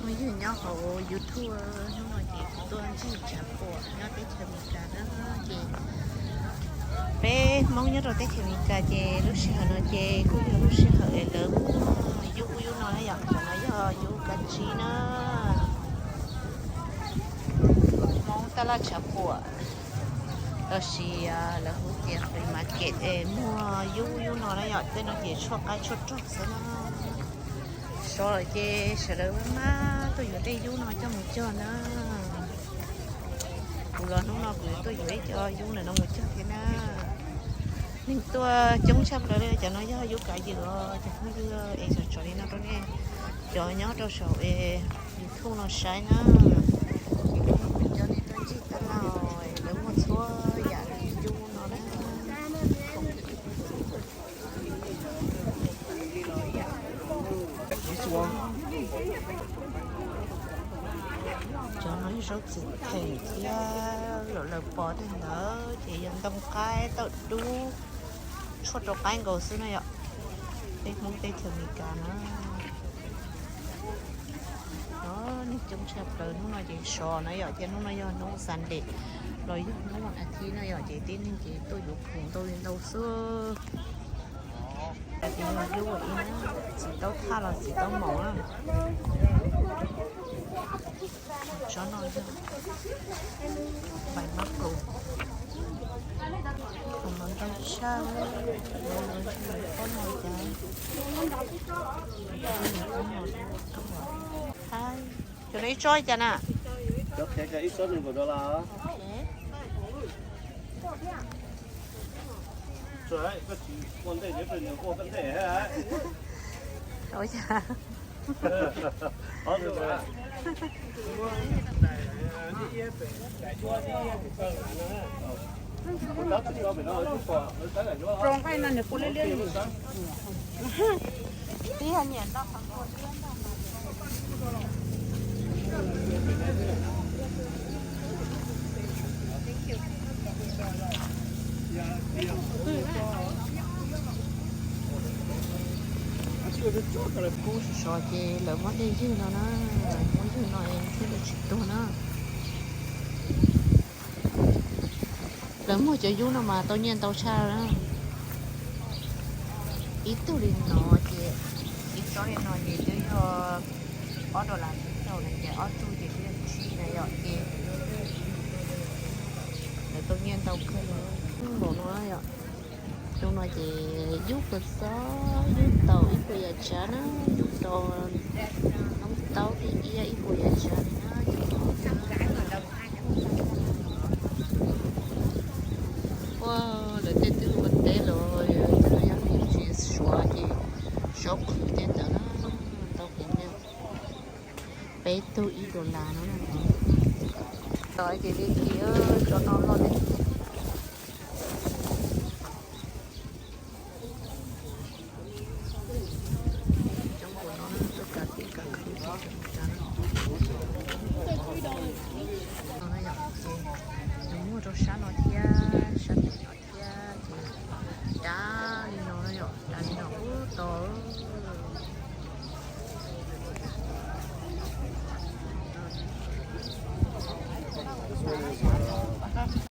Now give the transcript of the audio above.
Yog nyob hauv YouTube, hnub no ces kuv tuaj ntsib tshav puam nyob teb chaws Amelikas na. Ces peb Hmoob nyob rau teb chaws Amelikas ces lub sij hawm no ces kuj yog lub sij hawm es lawv muag yub yub no na yom. Cov no yog yub kab tsib na, Hmoob taj laj tshav puam, los sis lawv hu tias flea market es muag yub yub no na yom. Tej no ces tshuaj qaib tshuaj rog xwb na. Sov lawm ces sawv daws maj tuaj yuav tej yub no coj mus cog na. Kuv los hnub no kuv yuav tuaj yuav ib co yub ntawm no mus cog thiab na. Neeg tuaj coob tshaj plaws li. Cov no yog yub kav ywm os cov phooj ywg, es tso tso li no rau nej cov nyob rau saum YouTube no saib na. Cov nej tuaj ntsib taj laj, lawv muag txhua yam yub no na. Cov no yog zaub txiv theem thiab, lawv pov tej ntawd ces yog ntoo qaib tawm dub, tshuaj rau qaib nkaus xwb na yom. Peb Hmoob teb chaws Amelikas na. Neeg coob tshaj plaws, hnub no ces sov na yom, thiab hnub no yog hnub Sunday los yog hnub vas as thiv na yom, ces tib neeg ces tuaj yuav khoom ntau li ntau xwb. Ces yog yub ib na, txiv taub thaj los txiv taub maum na. Tsob no yog pais mab plus, khoom no ntau tshaj, pob no cas, cov no ib tsob li cas na? Kub sov sov ces lawv muab dej ywg no na, muab ywg no es thiaj li tsis tuag na. Lawv muag cov yub no mas tau nyiaj ntau tshaj na. Ib tug li no ces, ib tsob li no ces twb yog ob dollar tsib caug na, ces ob tug ces twb yog tsib na yom, ces lawv tau nyiaj ntau kawg nkaus no yom. Tus no ces yub kua txob, yub tau ib puas yam tsav na, yub rau noob taub thiab iab ib puas yam tsav li na. Ua lawv tej twb ua teb los, cov no yog tsis suav ces suav qhwv tej ntawd na, tau pem peb tug ib dollar no na. Tau ces li khi cov no loj li